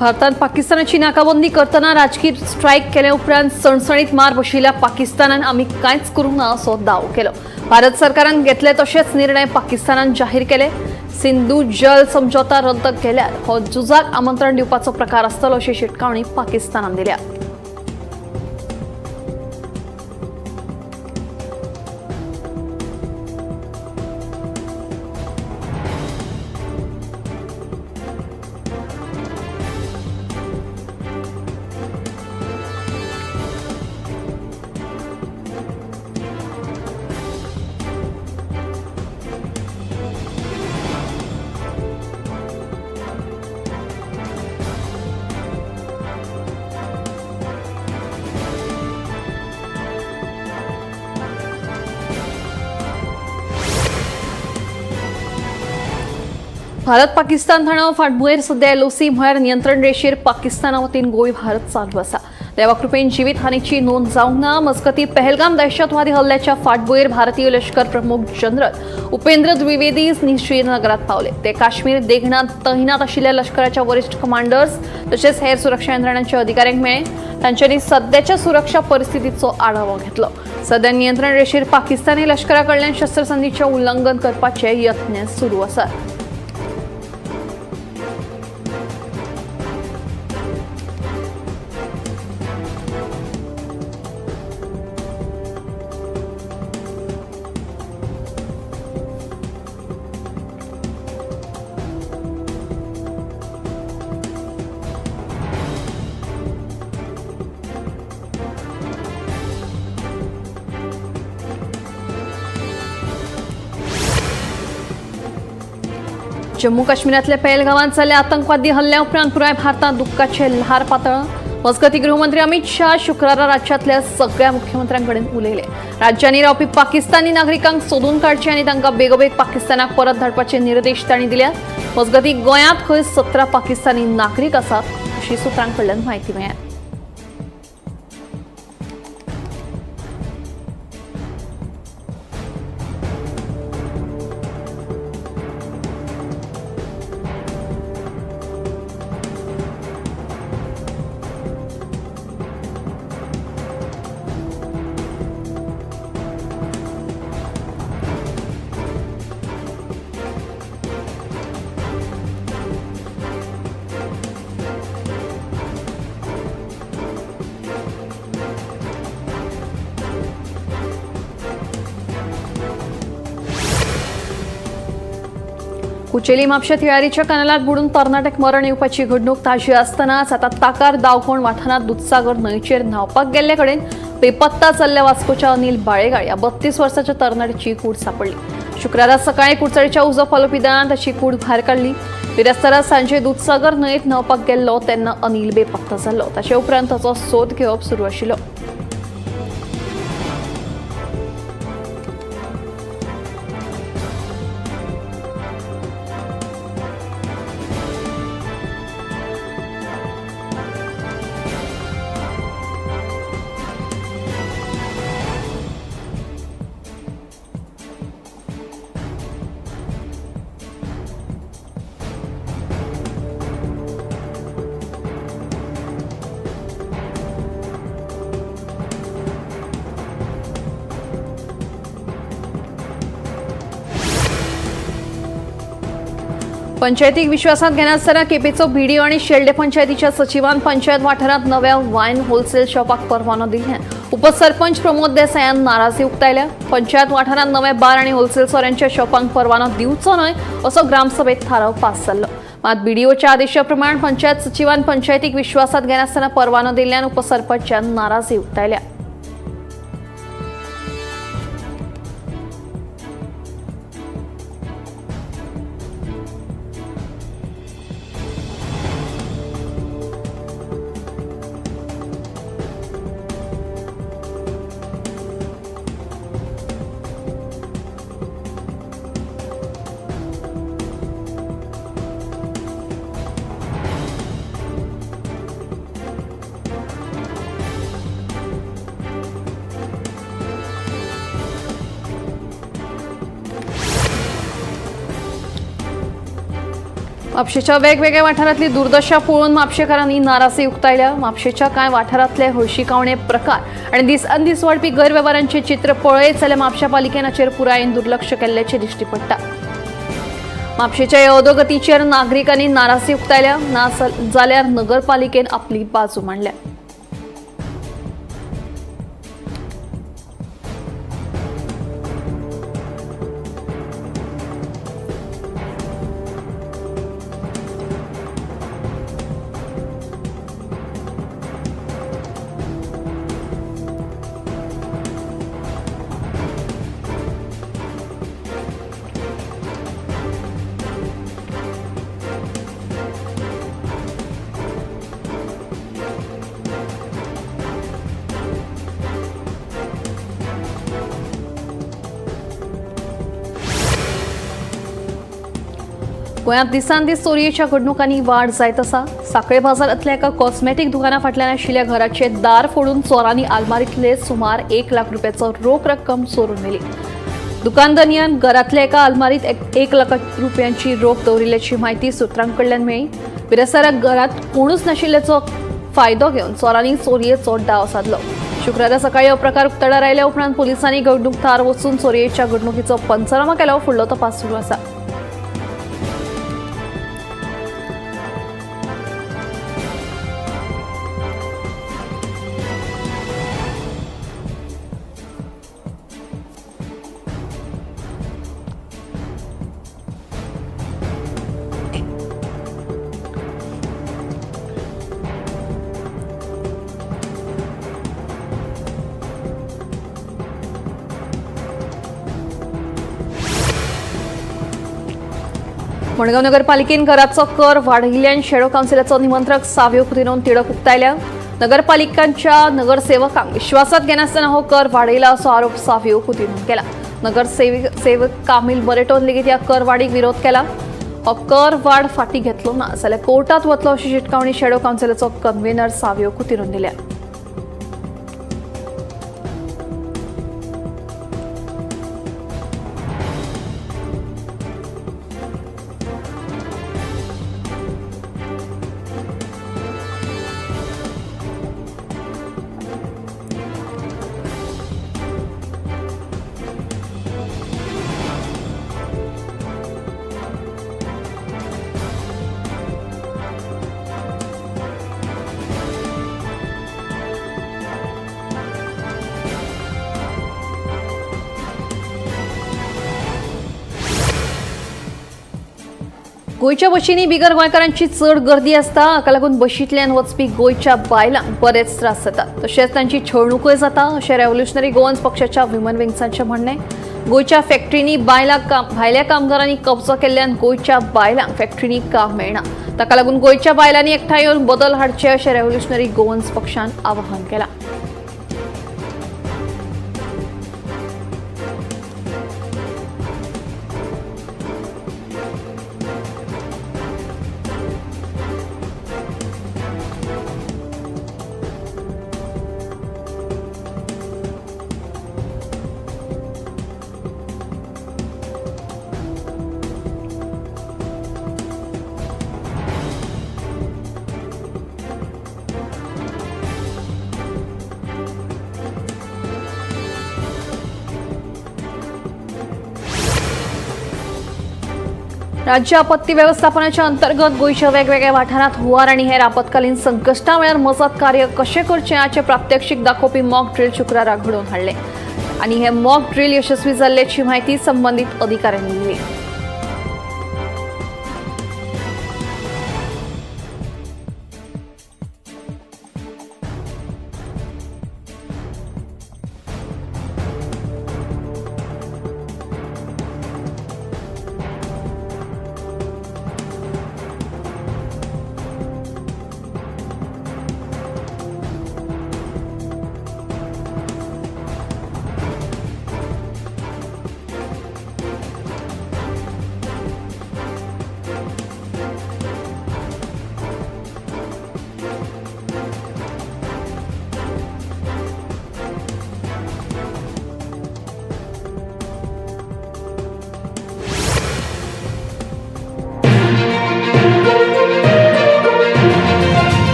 भारतान पाकिस्तानाची नाकाबंदी करतना राजकीय स्ट्रायक केले उपरांत सणसणीत मार बशिल्ल्या पाकिस्तानान आमी कांयच करूंक ना असो दावो केलो. भारत सरकारान घेतले तशेच निर्णय पाकिस्तानान जाहीर केले. सिंधू जल समझौता रद्द केल्यार हो झुजाक आमंत्रण दिवपाचो प्रकार आसतलो अशी शिटकावणी पाकिस्तानान दिल्या. भारत पाकिस्तान थाणो फाटभुंयेर सध्या एलओसी म्हळ्यार नियंत्रण रेशेर पाकिस्ताना वतीन गोळीबार चालू आसा. देवाकृपेन जिवीत हानीची नोंद जावंक ना. मजगती पहलगाम दहशतवादी हल्ल्याच्या फाटभुंयेर भारतीय लष्कर प्रमुख जनरल उपेंद्र द्विवेदी श्रीनगरात पावले. ते काश्मीर देगणात तैनात आशिल्ल्या लष्कराच्या वरिष्ठ कमांडर्स तशेंच हेर सुरक्षा यंत्रणांच्या अधिकाऱ्यांक मेळ्ळे. तांच्यांनी सध्याच्या सुरक्षा परिस्थितीचो आढावो घेतलो. सध्या नियंत्रण रेशेर पाकिस्तानी लष्करा कडल्यान शस्त्रसंधीचें उल्लंघन करपाचे यत्न सुरू आसात. जम्मू काश्मीरातल्या पहलगामात जाल्ल्या आतंकवादी हल्ल्या उपरांत पुराय भारतात दुःखाचे ल्हार पातळ्ळां. मजगती गृहमंत्री अमित शाह शुक्रारा राज्यातल्या सगळ्या मुख्यमंत्र्यांकडेन उलयले. राज्यांनी रावपी पाकिस्तानी नागरिकांक सोदून काडचे आनी तांकां बेगोबेग पाकिस्तानाक परत धाडपाचे निर्देश तांणी दिल्यात. मजगती गोंयांत खंय 17 पाकिस्तानी नागरीक आसात अशी सुत्रांकडल्यान म्हायती मेळ्ळ्या. कुचेली म्हापशें तिळारीच्या कॅनलात बुडून तरणाट्याक मरण येवपाची घडणूक ताजी आसतनाच आतां ताकार दावखोण वाठारांत दुदसागर न्हंयचेर न्हांवपाक गेल्ले कडेन बेपत्ता जाल्ल्या वास्कोच्या अनिल बाळेगाळ ह्या 32 वर्साच्या तरणाट्याची कूड सापडली. शुक्रारा सकाळी कुडचडीच्या उजो पालोवपी दळान ताची कूड भायर काडली. बिरेस्तारा सांजे दुदसागर न्हंयेत न्हांवपाक गेल्लो तेन्ना अनिल बेपत्ता जाल्लो. ताचे उपरांत ताचो सोद घेवप सुरू आशिल्लो. पंचायतीक विश्वासात घेनासतना केपेचो बीडीओ आणि शेल्डे पंचायतीच्या सचिवान पंचायत वाठारात नव्या वायन होलसेल शॉपाक परवानो दिल्ल्यान उपसरपंच प्रमोद देसायान नाराजी उक्तायल्या. पंचायत वाठारात नव्या बार आणि होलसेल सोऱ्यांच्या शॉपांक परवानो दिवचो न्हय असो ग्रामसभेत थाराव पास जाल्लो. मात बीडीओच्या आदेशाप्रमाण पंचायत सचिवान पंचायतीक विश्वासात घेनासतना परवानो दिल्ल्यान उपसरपंचान नाराजी उक्तायल्या. म्हापशेच्या वेगवेगळ्या वाठारांतली दुर्दशा पळोवन म्हापशेकारांनी नाराजी उक्तायल्या. म्हापशेच्या कांय वाठारांतले हळशिकावणे प्रकार आनी दिसानदीस वाडपी गैरवेव्हारांचे चित्र पळयत जाल्यार म्हापशा पालिकेन हाचेर पुरायेन दुर्लक्ष केल्ल्याचें दिश्टी पडटा. म्हापशेच्या ह्या अधोगतीचेर नागरिकांनी नाराजी उक्तायल्या ना जाल्यार नगरपालिकेन आपली बाजू मांडल्या. गोंयांत दिसान दीस चोरयेच्या घडणुकांनी वाड जायत आसा. साखळे बाजारांतल्या एका कॉस्मेटीक दुकाना फाटल्यान आशिल्ल्या घराचे दार फोडून चोरांनी आलमारींतले सुमार 1 लाख रुपयाचो रोख रक्कम चोरून व्हेली. दुकानदारान घरांतल्या एका आलमारीत 1 लाख रुपयांची रोख दवरिल्ल्याची म्हायती सुत्रांकडल्यान मेळ्ळी. बिरेस्तारा घरांत कोणूच नाशिल्ल्याचो फायदो घेवन चोरांनी चोरयेचो डाव सादलो. शुक्रारा सकाळी हो प्रकार उक्ताडार आयल्या उपरांत पुलिसांनी घडणूक थळार वचून चोरयेच्या घडणुकीचो पंचनामा केलो. फुडलो तपास सुरू आसा. मडगांव नगरपालिकेन घराचो कर वाडयिल्ल्यान शेडो कावन्सिलाचो निमंत्रक साव्यो कुतिनोन तिडक उक्तायल्या. नगरपालिकांच्या नगरसेवकांक विश्वासात घेनासतना हो कर वाडयला असो आरोप साव्यो कुतिनोन केला. नगरसेवक कामील बरेटोन लेगीत ह्या करवाडीक विरोध केला. हो कर वाड फाटी घेतलो ना जाल्यार कोर्टात वतलो अशी शिटकावणी शेडो कावन्सिलाचो कन्व्हेनर साव्यो कुतिनोन दिल्या. गोंयच्या बशींनी बिगर गोंयकारांची चड गर्दी आसता. हाका लागून बशींतल्यान वचपी गोंयच्या बायलांक बरेच त्रास जातात, तशेंच तांची छळणूकय जाता अशें रेव्होल्युशनरी गोवन्स पक्षाच्या वुमन विंग्सांचें म्हणणें. गोंयच्या फॅक्टरींनी भायल्या कामगारांनी कब्जो केल्ल्यान गोंयच्या बायलांक फॅक्टरींनी काम मेळना. ताका लागून गोंयच्या बायलांनी एकठांय येवन बदल हाडचे अशें रेव्होल्युशनरी गोवन्स पक्षान आवाहन केलां. राज्य आपत्ती व्यवस्थापनाच्या अंतर्गत गोंयच्या वेगवेगळ्या वाठारांत हुंवार आनी हेर आपत्कालीन संकश्टां वेळार मजत कार्य कशें करचें हाचें प्रात्यक्षीक दाखोवपी मॉक ड्रील शुक्रारा घडोवन हाडलें आनी हे मॉक ड्रील यशस्वी जाल्ल्याची म्हायती संबंदीत अधिकाऱ्यांनी दिली.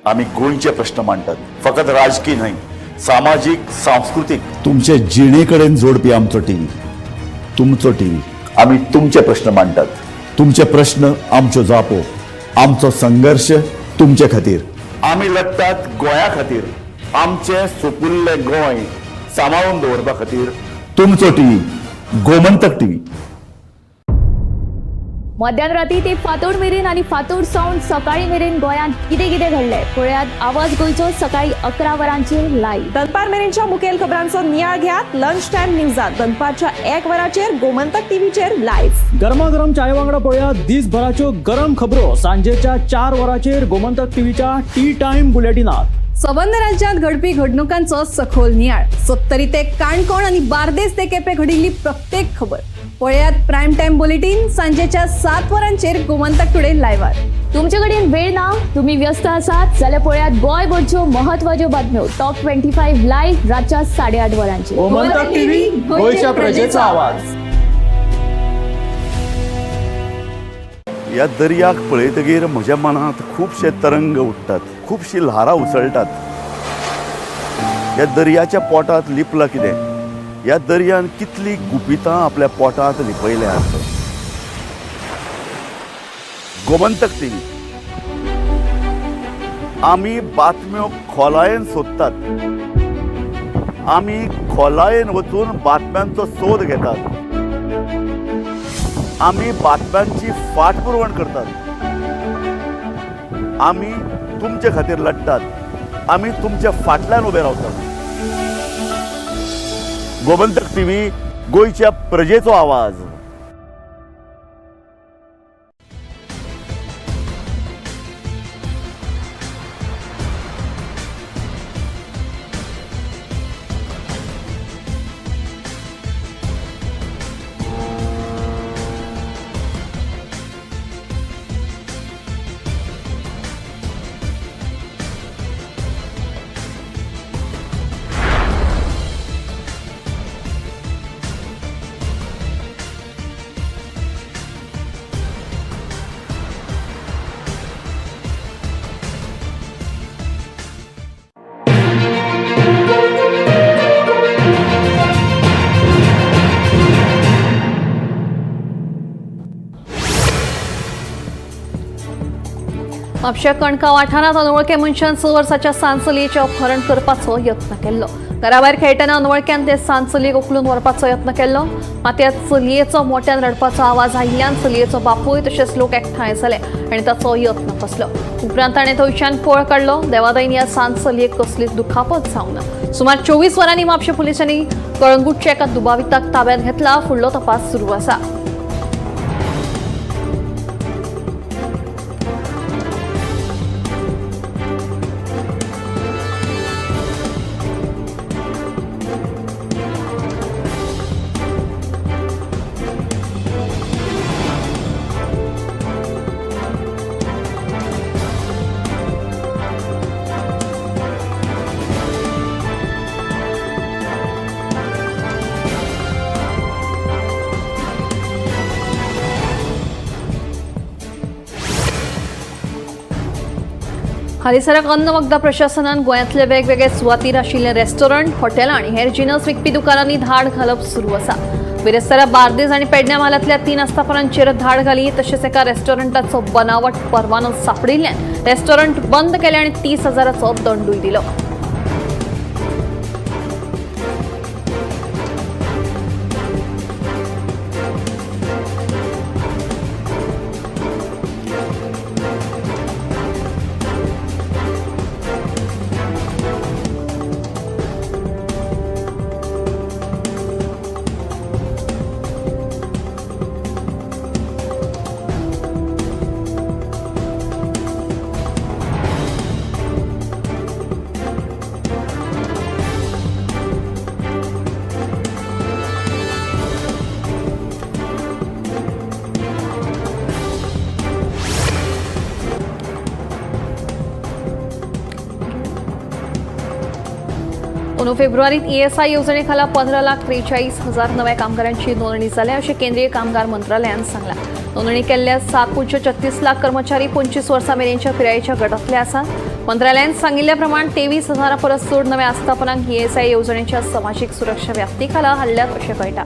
आमी गोंयचे प्रश्न मांडटात, फकत राजकीय न्हय, सामाजीक, सांस्कृतीक, तुमचे जिणे कडेन जोडपी आमचो टीव्ही, तुमचो टीव्ही. आमी तुमचे प्रश्न मांडटात, तुमचे प्रश्न आमच्यो जापो, आमचो संघर्श तुमचे खातीर. आमी लढटात गोंया खातीर, आमचें सुपुल्लें गोंय सांबाळून दवरपा खातीर. तुमचो टीव्ही, गोमंतक टीव्ही. मध्यान राती ते फांतोड मेरेन आनी फांतोड सावन सकाळी मेरेन गोंयांत कितें कितें घडलें पळयात आवाज गोंयचो सकाळी 11 वरांचेर लायव्ह. दनपार मेरेनच्या मुखेल खबरांचो नियाळ घेयात लंच टायम न्यूजात दनपारच्या 1 वराचेर गोमंतक टीव्हीचेर लायव्ह. गरमागरम चाये वांगडा पळया दिसभराच्यो गरम खबरो सांजेच्या 4 वरांचेर गोमंतक टीव्हीच्या टी टायम बुलेटिनात. सबंद राज्यात घडपी घडणुकांचो सखोल नियाळ, सत्तरी ते काणकोण आणि बार्देस ते केपे घडिल्ली प्रत्येक खबर पळयात प्रायम टाइम बुलेटिन सांजेच्या 7 वरांचेर गोमंतक टुडे लायव्हार. तुमचे कडेन वेळ ना, तुम्ही व्यस्त आसात जाल्यार पळयात गोंयभरच्यो महत्वाच्यो बातम्यो टॉप 25 लायव्ह रातच्या 8:30 वरांचेर. गोमंतक टीव्ही, गोंयच्या प्रजेचा आवाज. ह्या दर्याक पळयतगीर म्हज्या मनांत खुबशे तरंग उठ्ठात, खुबशीं ल्हारां उसळटात. ह्या दर्याच्या पोटांत लिपलां कितें? ह्या दर्यान कितलीं गुपितां आपल्या पोटांत लिपयल्यांत? गोमंतक टीव्ही, आमी बातम्यो खोलायेन सोदतात, आमी खोलायेन वचून बातम्यांचो सोद घेतात, आमी बातम्यांची फाटपुरवण करतात, आमी तुमचे खातीर लढटात, आमी तुमच्या फाटल्यान उबे रावतात. गोमंतक टीव्ही, गोंयच्या प्रजेचो आवाज. म्हापश्या कणका वाठारांत अनवळख्या मनशान 6 वर्साच्या सान चलयेचें अपहरण करपाचो यत्न केल्लो. घराभायर खेळटना अनवळख्यान ते सान चलयेक उखलून व्हरपाचो यत्न केल्लो. मात त्या चलयेचो मोट्यान रडपाचो आवाज आयिल्ल्यान चलयेचो बापूय तशेंच लोक एकठांय जाले आनी ताचो यत्न फसलो. उपरांत ताणें थंयच्यान पळ काडलो. देवादयन ह्या सान चलयेक कसलीच दुखापत जावंक ना. सुमार 24 वरांनी म्हापशें पुलिसांनी कळंगूटच्या एका दुबाविताक ताब्यांत घेतला. फुडलो तपास सुरू आसा. हालींसराक अन्न वखदां प्रशासनान गोंयांतले वेगवेगळे सुवातीर आशिल्ले रेस्टॉरंट, हॉटेलां आनी हेर जिनस विकपी दुकानांनी धाड घालप सुरू आसा. बिरेस्तारा बार्देज आनी पेडण्या म्हालांतल्या 3 आस्थापनांचेर धाड घाली. तशेंच एका रेस्टॉरंटाचो बनावट परवानो सांपडिल्ल्यान रेस्टॉरंट बंद केलें आनी 30,000चो दंडूय दिलो. अंदू फेब्रुवारीत ईएसआय येवजणेखाला 15,43,000 नव्या कामगारांची नोंदणी जाल्या अशें केंद्रीय कामगार मंत्रालयान सांगलां. नोंदणी केल्ल्या 7.36 लाख कर्मचारी 25 वर्सां मेरेनच्या पिरायेच्या गटांतले आसात. मंत्रालयान सांगिल्ल्या प्रमाण 23,000 परस चड नव्या आस्थापनांक ईएसआय येवजणेच्या समाजीक सुरक्षा व्याप्तीखाला हाडल्यात अशें कळटा.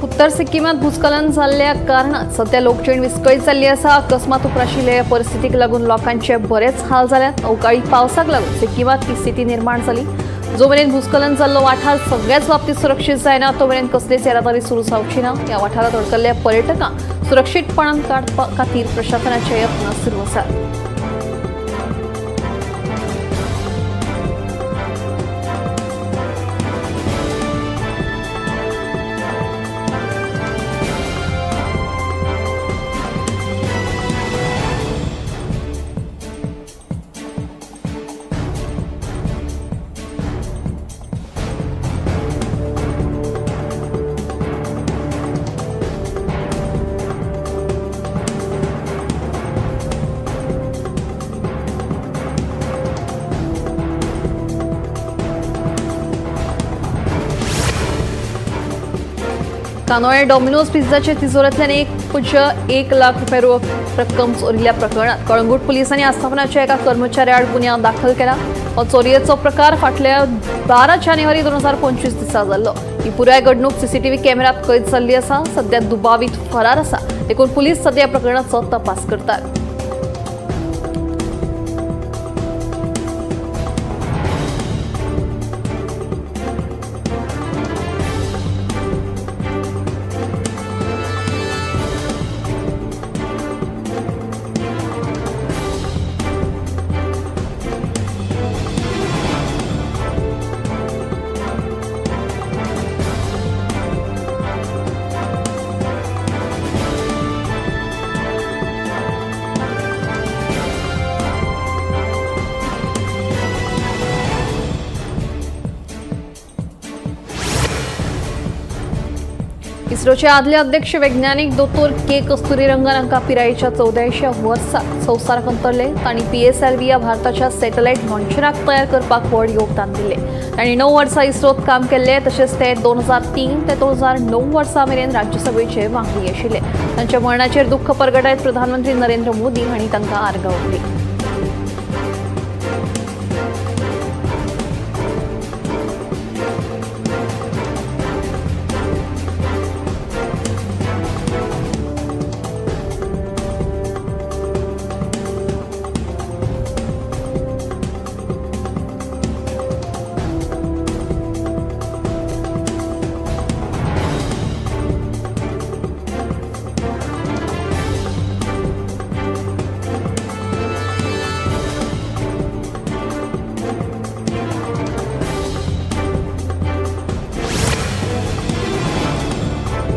उत्तर सिक्कीमात भूस्खलन जाल्ल्या कारणान सध्या लोकजीण विस्कळीत जाल्ली आसा. अकस्मात उप्राशिल्ल्या परिस्थितीक लागून लोकांचे बरेच हाल जाल्यात. अवकाळी पावसाक लागून सिक्कीमात ही स्थिती निर्माण जाली. जो मेरेन भूस्खलन जाल्लो वाठार सगळ्याच बाबतीत सुरक्षीत जायना तो मेरेन कसलीच येरादारी सुरू जावची ना. ह्या वाठारांत अडकल्ल्या पर्यटकांक सुरक्षीतपणान काडपा खातीर प्रशासनाचे यत्न सुरू आसात. कानोळे डॉमिनोज पिझ्झाच्या तिजोऱ्यांतल्यान 1.1 लाख रुपये रोख रक्कम चोरिल्ल्या प्रकरणात कळंगूट पुलिसांनी आस्थापनाच्या एका कर्मचाऱ्याआड गुन्यांव दाखल केला. हो चोरयेचो प्रकार फाटल्या 12 जानेवारी 2025 दिसा जाल्लो. ही पुराय घडणूक सीसीटीव्ही कॅमेऱ्यात कैद जाल्ली आसा. सध्या दुबावीत फरार आसा. देखून पुलीस सध्या या प्रकरणाचो तपास करतात. इस्रोचे आदले अध्यक्ष वैज्ञानिक दोतोर के कस्तुरीरंगन हांकां पिरायेच्या 84 वर्सा संवसाराक अंतरले. तांणी PSLV ह्या भारताच्या सॅटलायट लॉन्चराक तयार करपाक व्हड योगदान दिलें. तांणी 9 वर्सां इस्रोत काम केल्लें. तशेंच ते 2003 ते 2009 वर्सां मेरेन राज्यसभेचे वांगडी आशिल्ले. तांच्या मरणाचेर दुख्ख परगटायत प्रधानमंत्री नरेंद्र मोदी हांणी तांकां आर्गां ओंपलीं.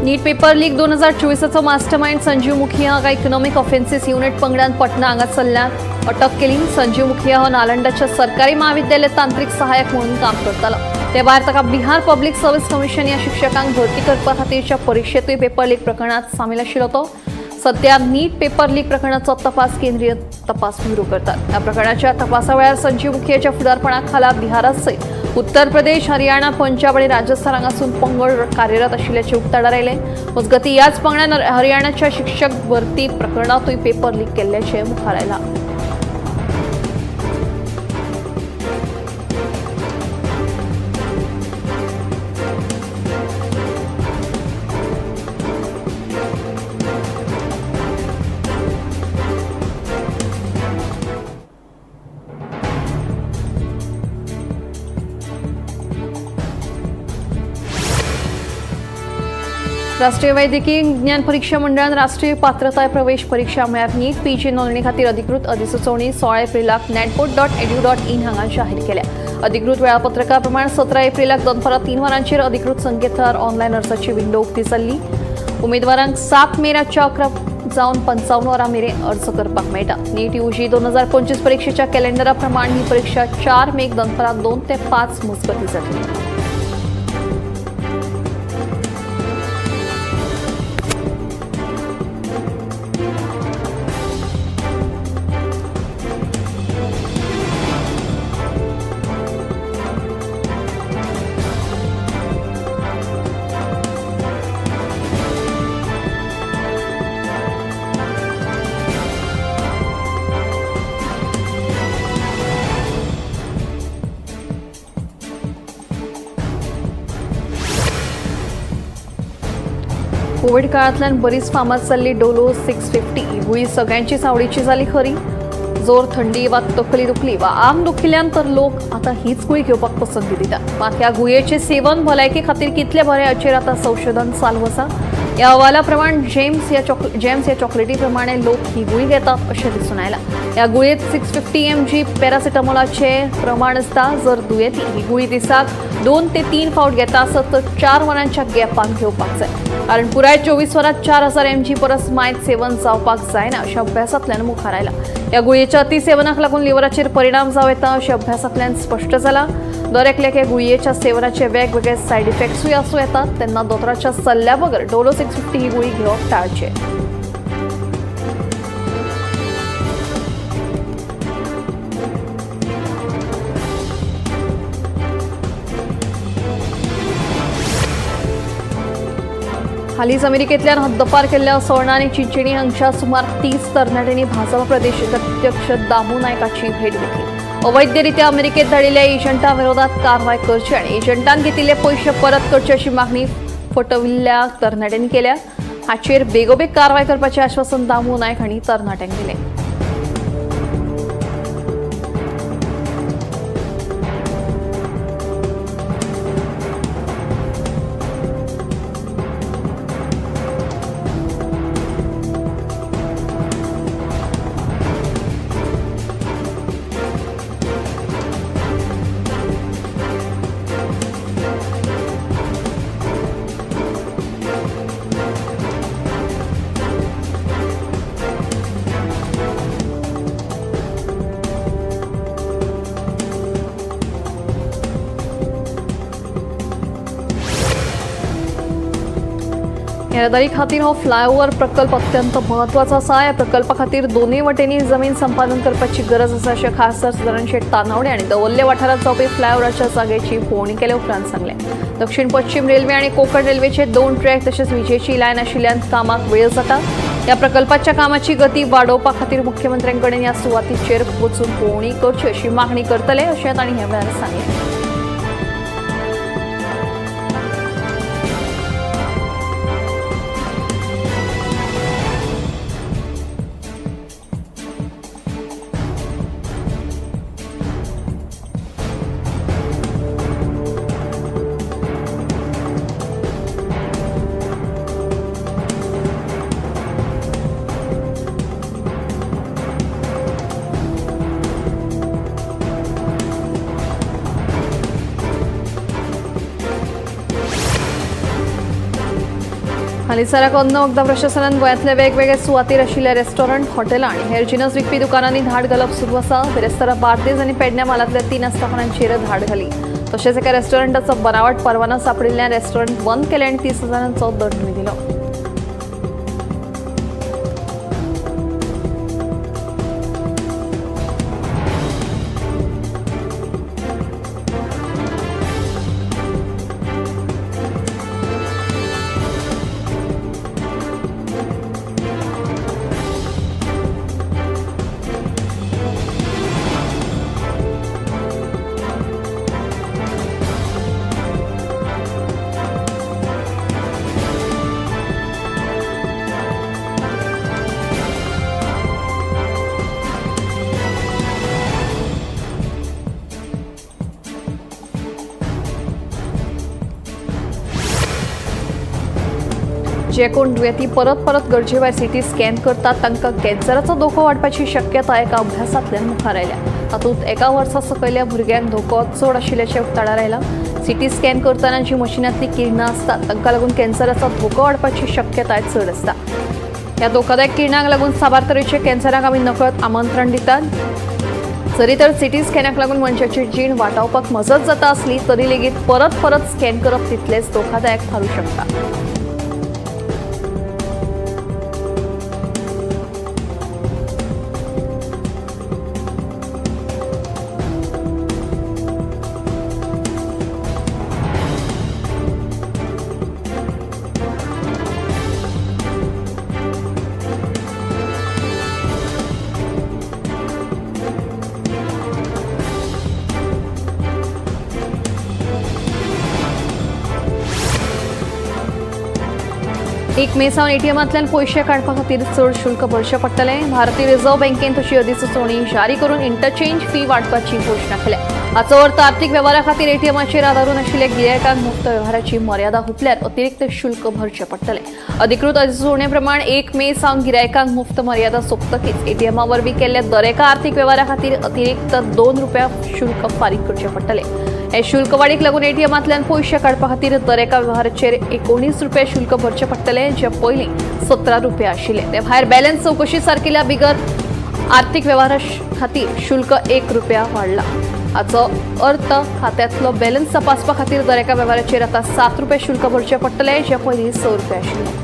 नीट पेपर लीक 2024 मास्टरमाइंड संजीव मुखिया हाका इकॉनॉमिक ऑफेन्सीस युनिट पंगडान पटना हांगा चल्ल्यान अटक केली. संजीव मुखिया हो नालंदाच्या सरकारी महाविद्यालय तांत्रिक सहाय्यक म्हणून काम करतालो. ते भायर ताका बिहार पब्लिक सर्व्हिस कमिशन ह्या शिक्षकांक भरती करपा खातीरच्या परिक्षेतूय पेपर लीक प्रकरणात सामील आशिल्लो. तो सध्या नीट पेपर लीक प्रकरणाचो तपास केंद्रीय तपास ब्युरो करतात. ह्या प्रकरणाच्या तपासा वेळार संजीव मुखियाच्या फुडारपणा खाला बिहारा सयत उत्तर प्रदेश, हरियाणा, पंजाब आणि राजस्थान हांगासून पंगड कार्यरत आशिल्ल्याचे उक्ताडार आयले. मजगतीं ह्याच पंगडान हरियाणाच्या शिक्षक भरती प्रकरणातूय पेपर लीक केल्ल्याचे मुखार आयला. राष्ट्रीय वैद्यकीय ज्ञान परीक्षा मंडळान राष्ट्रीय पात्रताय प्रवेश परीक्षा म्हळ्यार नीट पीजी नोंदणी खातीर अधिकृत अधिसुचोवणी 16 एप्रिलाक natboard.edu.in हांगा जाहीर केल्या. अधिकृत वेळापत्रका प्रमाण 17 एप्रिलाक दनपारां 3 वरांचेर अधिकृत संकेतथळार ऑनलायन अर्जाची विंडो उक्ती जाल्ली. उमेदवारांक 7 मे रातच्या 11 जावन 55 वरां मेरेन अर्ज करपाक मेळटा. नीट यूजी 2025 परीक्षेच्या कॅलेंडरा प्रमाण ही परीक्षा 4 मेक दनपरां 2 ते 5 मजगतीं जातली. कोविड काळांतल्यान बरीच फामाद जाल्ली डोलो 650 ही गुळी सगळ्यांचीच आवडीची जाली खरी. जोर, थंडी वा तकली दुखली वा आंग दुखिल्ल्यान तर लोक आतां हीच गुळी घेवपाक पसंती दितात. मात ह्या गुळयेचें सेवन भलायके खातीर कितलें बरें हाचेर आतां संशोधन चालू आसा. ह्या अहवाला प्रमाण जेम्स ह्या चॉकलेटी प्रमाणे लोक ही गुळी घेतात अशें दिसून आयलां. ह्या गुळयेंत 650 mg पॅरासिटामॉलाचें प्रमाण आसता. जर दुयेंती ही गुळी दिसाक 2 ते 3 फावट घेता आसत तर 4 वरांच्या गॅपान घेवपाक जाय, कारण पुराय 24 वरांत 4000 mg परस मायत सेवन जावपाक जायना अशें अभ्यासांतल्यान मुखार आयलां. ह्या गुळयेच्या अतिसेवनाक लागून लिव्हराचेर परिणाम जावं येता अशें अभ्यासांतल्यान स्पश्ट जालां. दर एकल्याक ह्या गुळयेच्या सेवनाचे वेगवेगळे सायड इफेक्ट्सूय आसूं येतात. तेन्ना दोतोराच्या सल्ल्या बगर डोलो 650 ही गुळी घेवप टाळचें. हालींच अमेरिकेंतल्यान हद्दपार केल्ल्या असोळणा आनी चिंचणी हांगच्या सुमार 30 तरणाट्यांनी भाजपा प्रदेश अध्यक्ष दामू नायकाची भेट घेतली. अवैधरित्या अमेरिकेत धाडिल्ल्या एजंटां विरोधात कारवाय करची आनी एजंटान घेतिल्ले पयशे परत करचे अशी मागणी फटविल्ल्या तरणाट्यांनी केल्या. हाचेर बेगोबेग कारवाय करपाचें आश्वासन दामू नायक हांणी तरणाट्यांक दिलें. येरादारी खातीर हो फ्लायओव्हर प्रकल्प अत्यंत म्हत्वाचो आसा. ह्या प्रकल्पा खातीर दोनूय वटेंनी जमीन संपादन करपाची गरज आसा अशें खासदार सदानंद शेट तानावडे हांणी दवर्ले वाठारांत जावपी फ्लायओव्हराच्या जागेची पळोवणी केले उपरांत सांगलें. दक्षिण पश्चिम रेल्वे आनी कोंकण रेल्वेचे 2 ट्रॅक तशेंच विजेची लायन आशिल्ल्यान कामाक वेळ जाता. ह्या प्रकल्पाच्या कामाची गती वाडोवपा खातीर मुख्यमंत्र्यां कडेन ह्या सुवातीचेर वचून पळोवणी करची अशी मागणी करतले अशें तांणी ह्या वेळार सांगलें. हालींसराक अन्न वखदां प्रशासनान गोंयांतल्या वेगवेगळ्या सुवातेर आशिल्ल्या रेस्टॉरंट, हॉटेलां आनी हेर जिनस विकपी दुकानांनी धाड घालप सुरू आसा. बिरेस्तारा बार्देज आनी पेडण्या म्हालांतल्या 3 आस्थापनांचेर धाड घाली. तशेंच एका रेस्टॉरंटाचो बनावट परवानो सांपडिल्ल्यान रेस्टॉरंट बंद केलें आनी 30 हजारांचो दंडूय दिलो. जे कोण दुयेंती परत परत गरजे भायर सीटी स्कॅन करतात तांकां कॅन्सराचो धोको वाडपाची शक्यताय एका अभ्यासांतल्यान मुखार आयल्या. तातूंत एका वर्सा सकयल्या भुरग्यांक धोको चड आशिल्ल्याचें उक्ताडार आयलां. सीटी स्कॅन करतना जी मशिनांतली किरणां आसतात तांकां लागून कॅन्सराचो धोको वाडपाची शक्यताय चड आसता. ह्या धोकादायक किरणांक लागून साबार तरेच्या कॅन्सराक आमी नकळत आमंत्रण दितात. जरी तर सीटी स्कॅनाक लागून मनशाची जीण वाटावपाक मजत जाता आसली तरी लेगीत परत परत स्कॅन करप तितलेंच धोकादायक थारूं शकता. एक मे सावन एटीएमांतल्यान पयशे काडपा खातीर चड शुल्क भरचें पडटलें. भारतीय रिझर्व्ह बँकेन तशी अधिसुचोवणी जारी करून इंटरचेंज फी वाडपाची घोशणा केल्या. हाचो अर्थ आर्थीक वेव्हारा खातीर एटीएमाचेर आदारून आशिल्ल्या गिरायकांक मुक्त वेव्हाराची मर्यादा हुपल्यार अतिरिक्त शुल्क भरचें पडटलें. अधिकृत अधिसुचोवणे प्रमाण 1 मे सावन गिरायकांक मुक्त मर्यादा सोंपतकीच एटीएमा वरवीं केल्ल्या दरेका आर्थीक वेव्हारा खातीर अतिरिक्त 2 रुपया शुल्क फारीक करचें पडटलें. हे शुल्क वाडीक लागून एटीएमांतल्यान पयशे काडपा खातीर दरेका वेव्हाराचेर 19 रुपया शुल्क भरचें पडटलें, जे पयलीं 17 रुपया आशिल्ले. ते भायर बॅलन्स चवकशी सारकिल्ल्या बिगर आर्थीक वेव्हारा खातीर शुल्क 1 रुपया वाडला. हाचो अर्थ खात्यांतलो बॅलन्स तपासपा खातीर दरेका वेव्हाराचेर आतां 7 रुपया शुल्क भरचें पडटलें, जे पयलीं 6 रुपया आशिल्ले.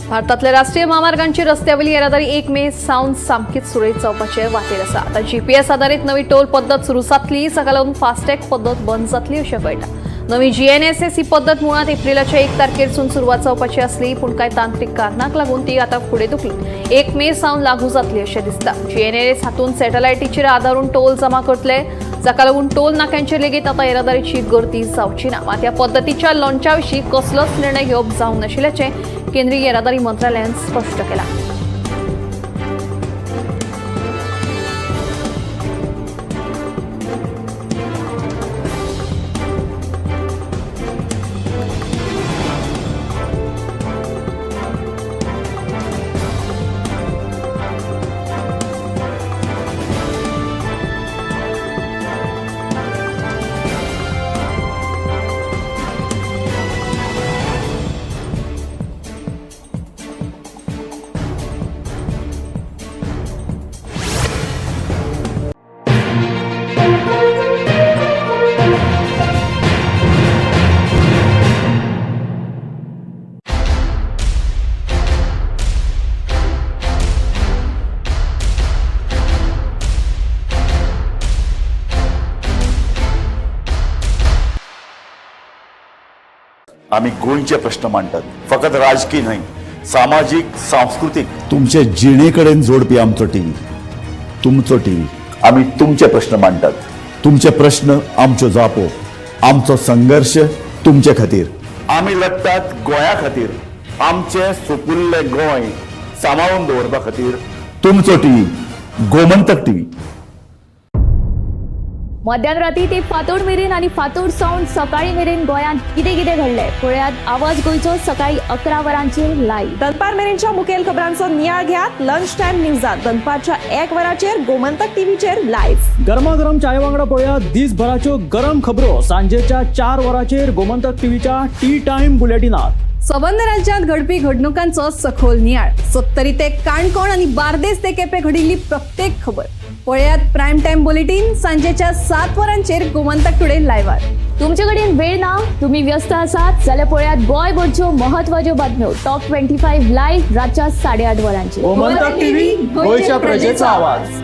भारतांतल्या राष्ट्रीय म्हामार्गांची रस्त्यावेली येरादारी 1 मे सावन सामकीच सुरळीत जावपाचे वाटेर आसा. आतां जीपीएस आदारीत नवी टोल पद्दत सुरू जातली. जाका लागून फास्टॅग पद्दत बंद जातली अशें कळटा. नवी जीएनएसएस ही पद्दत मुळांत एप्रिलाच्या 1 तारखेरसून सुरवात जावपाची आसली, पूण कांय तांत्रीक कारणांक लागून ती आतां फुडें धुकलून 1 मे सावन लागू जातली अशें दिसता. जीएनएस हातूंत सॅटलायटीचेर आदारून टोल जमा करतले, जाका लागून टोल नाक्यांचेर लेगीत आतां येरादारीची गर्दी जावची ना. मात ह्या पद्दतीच्या लॉन्चा विशीं कसलोच निर्णय घेवप जावंक नाशिल्ल्याचें केंद्रीय येरादारी मंत्रालयान स्पश्ट केलां. आमी गोंयचे प्रश्न मांडटात, फकत राजकी न्हय, सामाजीक, सांस्कृतीक, तुमचे जिणे कडेन जोडपी आमचो टीव्ही, तुमचो टीव्ही. आमी तुमचे प्रश्न मांडटात, तुमचे प्रश्न आमच्यो जापो, आमचो संघर्श तुमचे खातीर. आमी लडटात गोंया खातीर, आमचें सुपुल्लें गोंय सांबाळून दवरपा खातीर. तुमचो टीव्ही, गोमंतक टीव्ही. मध्यान राती ते फांतोड मेरेन आनी फांतोड सावन सकाळी मेरेन गोंयांत कितें कितें घडलें पळयात आवाज गोंयचो सकाळी 11 वरांचेर लायव्ह. दनपार मेरेनच्या मुखेल खबरांचो नियाळ घेयात लंच टायम न्यूजात दनपारच्या 1 वराचेर गोमंतक टीव्हीचेर लायव्ह. गरमागरम चाये वांगडा पळयात दिसभराच्यो गरम खबरो सांजेच्या 4 वरांचेर गोमंतक टीव्हीच्या टी टायम बुलेटिनात. सबंद राज्यांत घडपी घडणुकांचो सखोल नियाळ, सत्तरी ते काणकोण आनी बार्देस ते केपें घडिल्ली प्रत्येक खबर पळयात प्रायम टायम बुलेटीन सांजेच्या 7 वरांचेर गोमंतक टुडे लायव्हार. तुमचे कडेन वेळ ना, तुम्ही व्यस्त आसात जाल्यार पळयात गोंयभरच्यो महत्वाच्यो बातम्यो टॉप 25 लायव्ह रातच्या 8:30 वरांचेर. गोमंतक टीव्ही, गोंयच्या प्रजेचा आवाज.